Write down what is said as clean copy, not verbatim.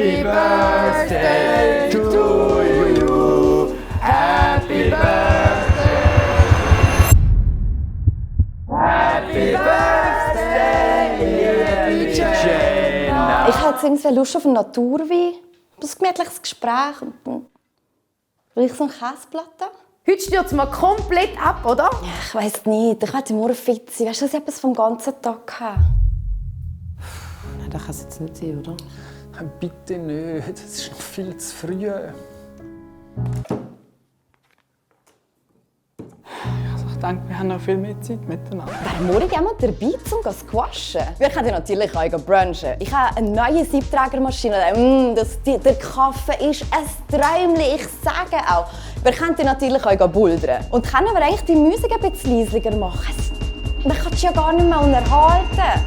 Happy birthday to you. Happy birthday. Happy birthday, liebe Jenna. Ich habe jetzt irgendwie Lust auf einen Naturwein. Ein gemütliches Gespräch. Vielleicht so eine Käseplatte? Heute stürzt man komplett ab, oder? Ja, ich weiss nicht. Ich will morgen fit sein. Weißt du, dass ich etwas vom ganzen Tag habe? Nein, das kann es jetzt nicht sein, oder? Bitte nicht, es ist noch viel zu früh. Ich denke, wir haben noch viel mehr Zeit miteinander. Wäre morgen jemand dabei, um zu squashen? Wir können natürlich auch brunchen. Ich habe eine neue Siebträgermaschine. Der Kaffee ist ein Träumchen, ich sage auch. Wir könnten natürlich auch bouldern. Und können wir eigentlich die Musik ein bisschen leiser machen? Man kann es ja gar nicht mehr unterhalten.